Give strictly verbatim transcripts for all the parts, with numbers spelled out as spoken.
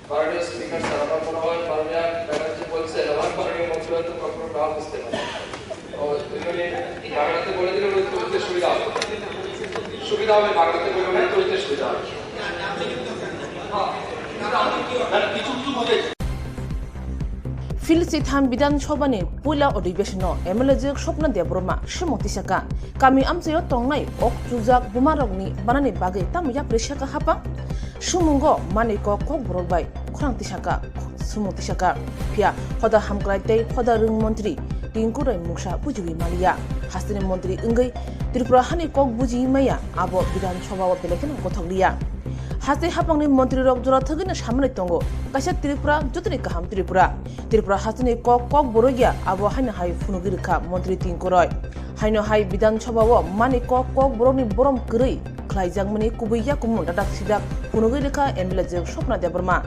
মাননীয় speaker sir, আমার মনে হয় মাননীয় ব্যানার্জি বলছে আমার মাননীয় মন্ত্রী হয়তো কখনো নাও বুঝতে পারে। তো দুজনে বাংলাতে বলে দিলে উনি তুলতে সুবিধা হবে। সুবিধা হবে, বাংলাতে বলে উনি তুলতে সুবিধা হবে। হ্যাঁ, কিছু কিছু বুঝেছি। Phil Chitham Bidhan Sabha ni puila odhibeshon o M L A jwk Swapna Debbarma swmung tisaka, kami amchaio tongnai ok chujak buma rokni banani bagwi tamo yapri saka hapang? Swmungo manwi kok kokborok bai khorang tisaka, swmung tisaka. Phiya hoda hamkrai tei hoda rwng montri Tinku Roy mungsa bujiwi maliya. Hasteni montri wngwi Tripura hani kok bujiwi maya, abo Bidhan Sabha o belai kheno kothok liya. Haste hapangni montri rok jora thwgwino samani tongo, kaisa Tripura, jotoni kaham Tripura. Tripura hasteni kok kok borok ya, abo haino hai phunugwi rwkha montri Tinku Roy. Haino hai Bidhan Sabha o mani kok kok borokni borom kwrwi khlaijakmani kubui yakumun dadak sidak phunugwi rwkha M L A jwk Swapna Debbarma.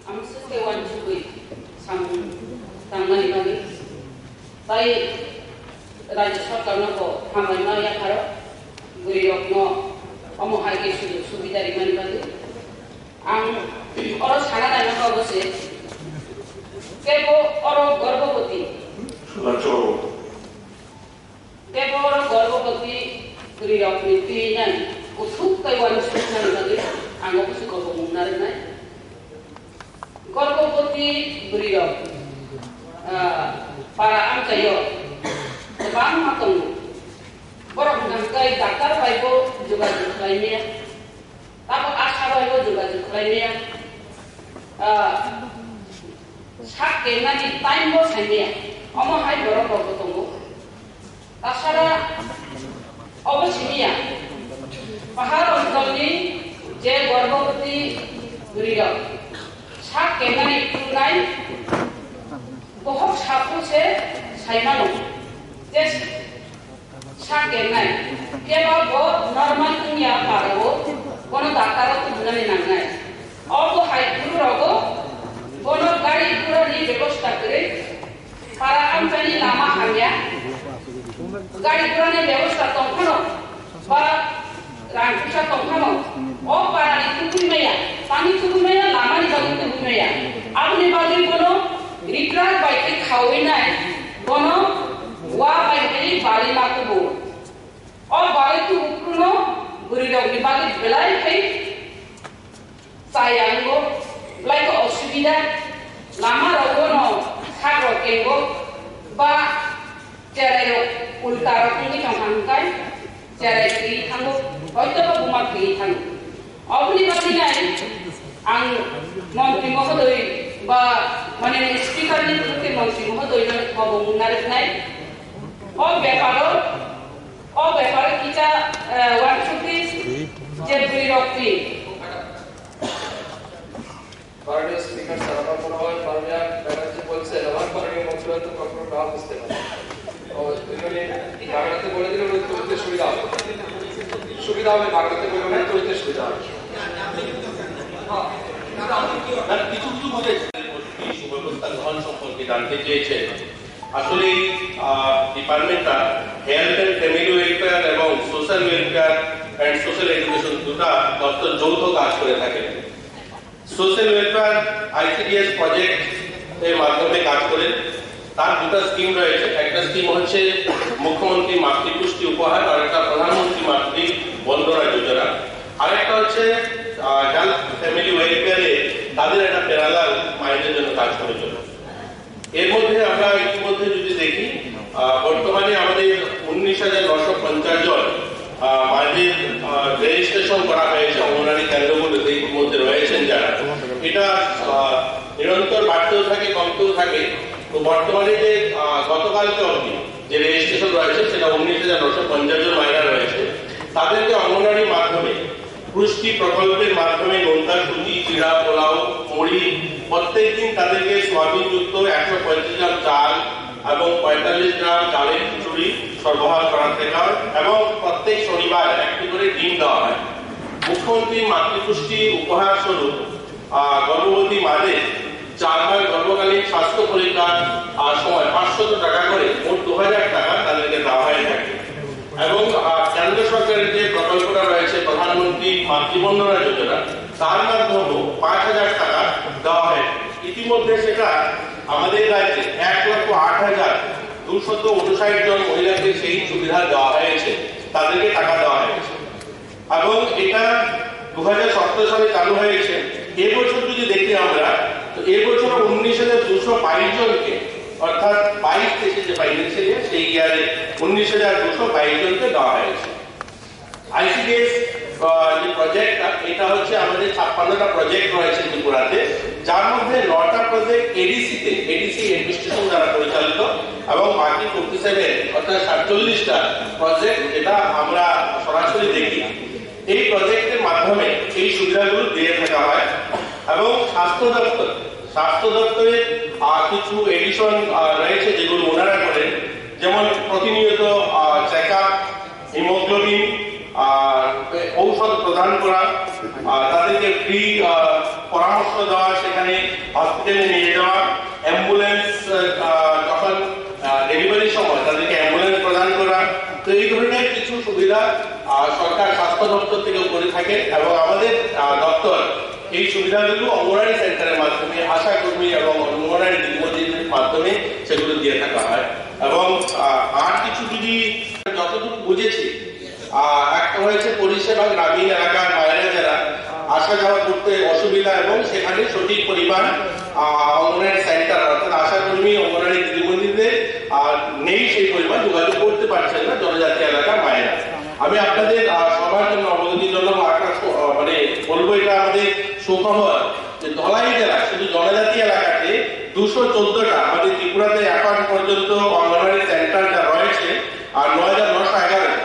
Ang swkhe uansugwi samung tangmani bagwi. Tai Rajya Sarkarno bo hambai ma yapharo, bwrwirokno omo hai khe sujog subida rimani bagwi. Ang oro sana naima kok se, kebo oro gorboboti. Tei borok gorboboti bwrwirokni twi nang kuthuk tei uansuknani bagwi ang obo se kobongmung narwknai. Gorboboti bwrwirok, ah, para amchaio kwbangma tongo. Borok hwnkha hwnkhe doctor bai bo jogajog khlai maya. Tabuk asha bai bo jogajog khlai maya. Ah, sak kengnani time bo sai maya. Omo hai borok rok bo tongo. Tasara obo simi ya. Pahar oncholni je gorboboti bwrwirok sak kengnani phunuknai bohok saphuru se sai mano. Je Sa kernai. Kebo bo normal wngya parao bono daktaro tubunani nangnai. Obo hai phuru rogo bono gari gurani bebosta kwrwi para amchaini lama hamya. Gari gurani bebosta tongphano ba rang puisa tongphano o parani tubui maya, tani tubui maya, lamani bagwi tubui maya. Aboni bagwi bono ritrak bai khe khaui nai, bono wa bai khe bali ma tubu. O bali tubu phruno bwrwi rokni bagwi belai khe chaya wngo, belai khe osubida, lama rogo no sak rok kengo ba cherai rok ulta rok wngwi tong kha hwnkhai cherai thwi thango, hoito ba buma thwi thango. Oboni bagwi nai ang montri mohodoi ba mane speaker ni through khe montri mohodoi no kobong narwknai. O beparo, o beparo kisa, eh, uansukdi je bwrwi rok ni. মাননীয় speaker sir, আমার মনে হয় মাননীয় ব্যানার্জি বলছেন আমার মাননীয় মন্ত্রী হয়তো কখনো নাও বুঝতে পারে। তো দুজনে বাংলাতে বলে দিলে উনি তুলতে সুবিধা হবে। সুবিধা হবে, বাংলাতে বলে উনি তুলতে সুবিধা হবে। হ্যাঁ, কিছু কিছু বুঝেছি। সুব্যবস্থা গ্রহণ সম্পর্কে জানতে চেয়েছেন। আসলে এই, আহ, ডিপার্টমেন্টটা হেলথ অ্যান্ড ফ্যামিলি ওয়েলফেয়ার এবং social welfare and social education দুটা দপ্তর যৌথ কাজ করে থাকে। সোশ্যাল ওয়েলফেয়ার আইসিডিএস প্রজেক্ট এর মাধ্যমে কাজ করে। তার দুটো স্কিম রয়েছে। একটা স্কিম হচ্ছে মুখ্যমন্ত্রী মাতৃপুষ্টি উপহার, আর একটা প্রধানমন্ত্রী মাতৃ বন্দনা যোজনা। আরেকটা হচ্ছে, আহ, হেলথ ফ্যামিলি ওয়েলফেয়ারে তাদের একটা প্যারালাল মায়েদের জন্য কাজ করে চলেছে। এর মধ্যে আমরা ইতিমধ্যে যদি দেখি, আহ, বর্তমানে আমাদের উনিশ হাজার নশো পঞ্চাশ জন, আহ, মায়েদের, আহ, রেজিস্ট্রেশন করা হয়েছে অঙ্গনারী কেন্দ্রগুলোতে ইতিমধ্যে রয়েছেন যারা। এটা, আহ, নিরন্তর বাড়তেও থাকে, কমতেও থাকে। তো বর্তমানে যে, আহ, গতকালকে অবধি যে রেজিস্ট্রেশন রয়েছে সেটা উনিশ হাজার নশো পঞ্চাশ জন মায়েরা রয়েছে। তাদেরকে অঙ্গনারীর মাধ্যমে পুষ্টি প্রকল্পের মাধ্যমে নোনতা সুজি, চিড়া, পোলাও, মুড়ি, প্রত্যেক দিন তাদেরকে সোয়াবিনযুক্ত একশো পঁয়ত্রিশ গ্রাম চাল এবং পঁয়তাল্লিশ গ্রাম চালের খিচুড়ি সরবরাহ করা হয় এবং প্রত্যেক শনিবার একটি করে ডিম দেওয়া হয়। মুখ্যমন্ত্রী মাতৃপুষ্টি উপহার স্বরূপ, আহ, গর্ভবতী মাদের চার মাস গর্ভকালীন স্বাস্থ্য পরীক্ষার, আহ, সময় পাঁচশত টাকা করে মোট দু হাজার টাকা তাদেরকে দেওয়া হয়ে থাকে। এবং, আহ, কেন্দ্র সরকারের যে প্রকল্পটা রয়েছে প্রধানমন্ত্রী মাতৃবন্দনা যোজনা, তার মাধ্যমেও পাঁচ হাজার টাকা দেওয়া হয়েছে। ইতিমধ্যে সেটা আমাদের রাজ্যে এক লক্ষ আট হাজার দুশত ঊনষাট জন মহিলাকে সেই সুবিধা দেওয়া হয়েছে, তাদেরকে টাকা দেওয়া হয়েছে। এবং এটা দু হাজার সতেরো সালে চালু হয়েছে। এবছর যদি দেখি আমরা, তো এবছর উনিশ হাজার দুশো বাইশ জনকে, অর্থাৎ বাইশ তেইশে যে ফাইন্যান্সিয়াল ইয়ার, সেই ইয়ারে উনিশ হাজার দুশো বাইশ জনকে দেওয়া হয়েছে। আইসিডিএস যে প্রজেক্টটা, এটা হচ্ছে আমাদের ছাপ্পান্নটা প্রজেক্ট রয়েছে ত্রিপুরাতে, যার মধ্যে নটা প্রজেক্ট এডিসিতে, এডিসি অ্যাডমিনিস্ট্রেশন দ্বারা পরিচালিত, এবং বাকি ফোর্টি সেভেন, অর্থাৎ সাতচল্লিশটা প্রজেক্ট, যেটা আমরা সরাসরি দেখি। এই প্রজেক্টের মাধ্যমে এই সুবিধাগুলো দিয়ে থাকা হয়। এবং স্বাস্থ্য দপ্তর, স্বাস্থ্য দপ্তরের আহ, কিছু এডিশন রয়েছে, যেগুলো ওনারা করেন, যেমন প্রতিনিয়ত চেক আপ, হিমোগ্লোবিন, আর ঔষধ প্রদান করা, আর তাদেরকে ফ্রি পরামর্শ দেওয়া, সেখানে হসপিটালে নিয়ে যাওয়া, অ্যাম্বুলেন্স, আহ, যখন ডেলিভারির সময় তাদেরকে অ্যাম্বুলেন্স প্রদান করা। তো এই ধরনের কিছু সুবিধা আহ, সরকার স্বাস্থ্য দপ্তর থেকে করে থাকে। এবং আমাদের আহ, দপ্তর এই সুবিধাগুলো অঙ্গনওয়াড়ি সেন্টারের মাধ্যমে, আশা কর্মী এবং অঙ্গনওয়াড়ি দিদিমণিদের মাধ্যমে সেগুলো দিয়ে থাকা হয়। এবং আহ, আর কিছু যদি, যতটুকু বুঝেছি, আহ, একটা হয়েছে পরিষেবা গ্রামীণ এলাকার বাইরে যারা আসা যাওয়া করতে অসুবিধা এবং সেখানে সঠিক পরিমাণ আহ, অঙ্গনওয়াড়ি সেন্টার, অর্থাৎ আশা কর্মী, অঙ্গনওয়াড়ি দিদিমণিদের আহ, নেই সেই পরিমাণ, যোগাযোগ করতে পারছেন না জনজাতি এলাকার মায়েরা। আমি আপনাদের আহ, সবার জন্য অবগতির জন্য একটা সু- আহ, মানে বলবো, এটা আমাদের সুখবর যে ধলাই জেলা শুধু জনজাতি এলাকাতে দুশো চোদ্দটা, আমাদের ত্রিপুরাতে এখন পর্যন্ত অঙ্গনওয়াড়ি সেন্টার যা রয়েছে আর নয় হাজার নশো এগারোটা,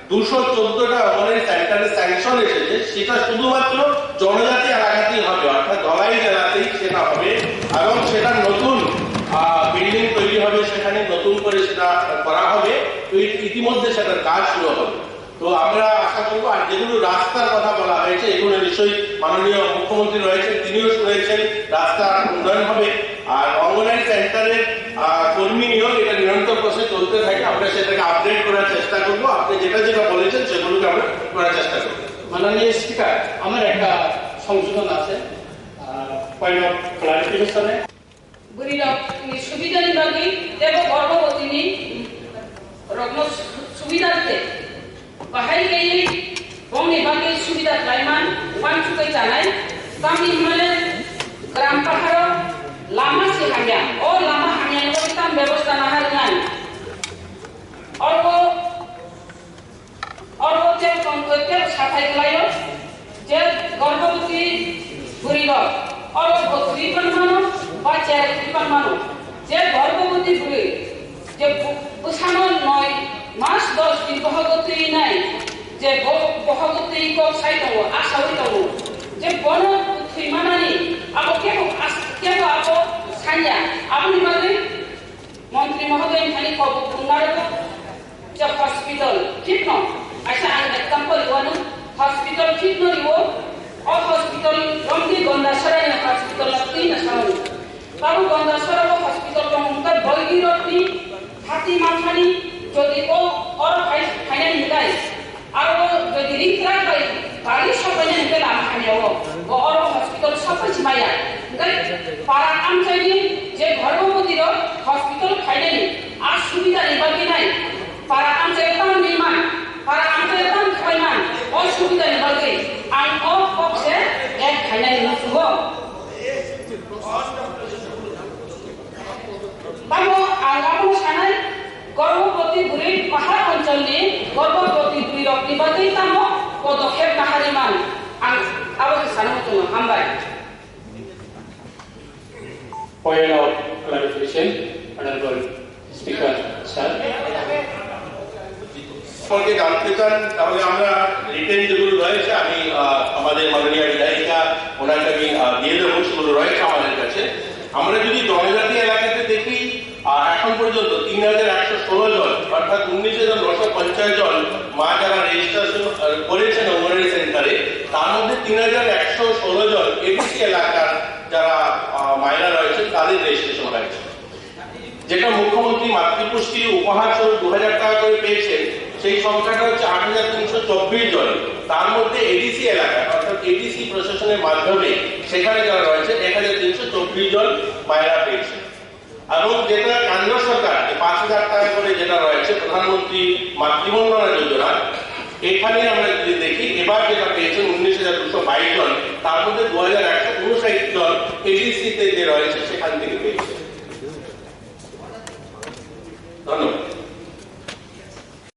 দুশো চোদ্দটা অঙ্গনওয়াড়ি সেন্টারে স্যাংশন এসেছে, সেটা শুধুমাত্র জনজাতি এলাকাতেই হবে, অর্থাৎ ধলাই জেলাতেই সেটা হবে। এবং সেটা নতুন বিল্ডিং তৈরি হবে, সেখানে নতুন করে সেটা করা হবে। তো ইতি- ইতিমধ্যে সেটার কাজ শুরু হবে। তো আমরা আশা করবো, আর যেগুলো রাস্তার কথা বলা হয়েছে, এগুলো নিশ্চয়ই মাননীয় মুখ্যমন্ত্রী রয়েছেন, তিনিও শুনেছেন রাস্তার উন্নয়ন হবে। আর অঙ্গনওয়াড়ি সেন্টারের আহ, কর্মী নিয়োগ, এটা নিরন্তর প্রসেস চলতে থাকে। আমরা সেটাকে আপডেট করার চেষ্টা করবো। আপনি যেটা যেটা বলেছেন, সেগুলোকে আমরা করার চেষ্টা করবো। মাননীয় স্পিকার, আমার একটা সংশোধন আছে, পয়েন্ট অফ ক্লারিফিকেশনে। Bwrwirokni subidani bagwi teibo gorbhobotini rokno su- subida rwdi. Bahai khe bongni bagwi subida khlaiman, uansugwi chanai, tamni hwnmale gram paharo lama se hamya, o lama hamyani bagwi tam bebosta naharnai. Oro, oro tei tong-, tei sathai khlaio. Je gorbhoboti bwrwi rok oro bo twi pan mano ba cher twi pan mano. Je gorbhoboti bwrwi je bu-, bwsano noi mas dos din bohogo twi nai, je bo-, bohogo twi kok sai tongo, a saui tongo, je bono thwi manani abo kebo as-, kebo abo sanya, aboni bagwi Montri mohodoy thani kobok thumnarogo je hospital khitno, aisa ang example iwano hospital khitno iwo, o hospital romdi Gondasara ni hospital no twi na samani. Babu Gondasara o hospital tong mungka boigi rokni hati manthani jodi o oro phai phainani hinai. Aro jodi ring truck bai bari sopaina hingke lama hamya o, bo oro hospital sopai si maya. Hingke para amchaini je gorbhoboti rok hospital phainani a subida ni bagwi nai. Para amchai o tamo ni man, para amchai o tamo khlai man, o subida ni bagwi ang o kok se ek khainani muchungo. Tamo ang abono sanai, gorbhoboti bwrwi pahar oncholni gorbhoboti bwrwirokni bagwi tamo podokhep nahari man, ang abo se sana muchungo. Hambai. Point of clarification, Honorable Speaker, sir. সম্পর্কে জানতে চান, তাহলে আমরা রিটেন যেগুলো রয়েছে, আমি, আহ, আমাদের মাননীয় বিধায়িকা, ওনাকে আমি, আহ, দিয়ে দেবো, সেগুলো রয়েছে আমাদের কাছে। আমরা যদি জনজাতি এলাকাতে দেখি, আহ, এখন পর্যন্ত তিন হাজার একশো ষোলো জন, অর্থাৎ উনিশ হাজার নশো পঞ্চাশ জন মা যারা রেজিস্ট্রেশন, আহ, করেছেন অঙ্গনওয়াড়ি সেন্টারে, তার মধ্যে তিন হাজার একশো ষোলো জন এডিসি এলাকার যারা, আহ, মায়েরা রয়েছেন, তাদের রেজিস্ট্রেশন হয়েছে। যেটা মুখ্যমন্ত্রী মাতৃপুষ্টি উপহার স্বরূপ দু হাজার টাকা করে পেয়েছেন, সেই সংখ্যাটা হচ্ছে আট হাজার তিনশো চব্বিশ জন। তার মধ্যে এডিসি এলাকা, অর্থাৎ এডিসি প্রশাসনের মাধ্যমে সেখানে যারা রয়েছে, এক হাজার তিনশো চব্বিশ জন মায়না পেয়েছে। এবং যেটা কেন্দ্র সরকার যে পাঁচ হাজার টাকা করে যেটা রয়েছে প্রধানমন্ত্রী মাতৃবন্দনা যোজনা, এখানে আমরা যদি দেখি, এবার যেটা পেয়েছেন উনিশ হাজার দুশো বাইশ জন, তার মধ্যে দু হাজার একশো উনষাট জন এডিসিতে যে রয়েছে সেখান থেকে পেয়েছে।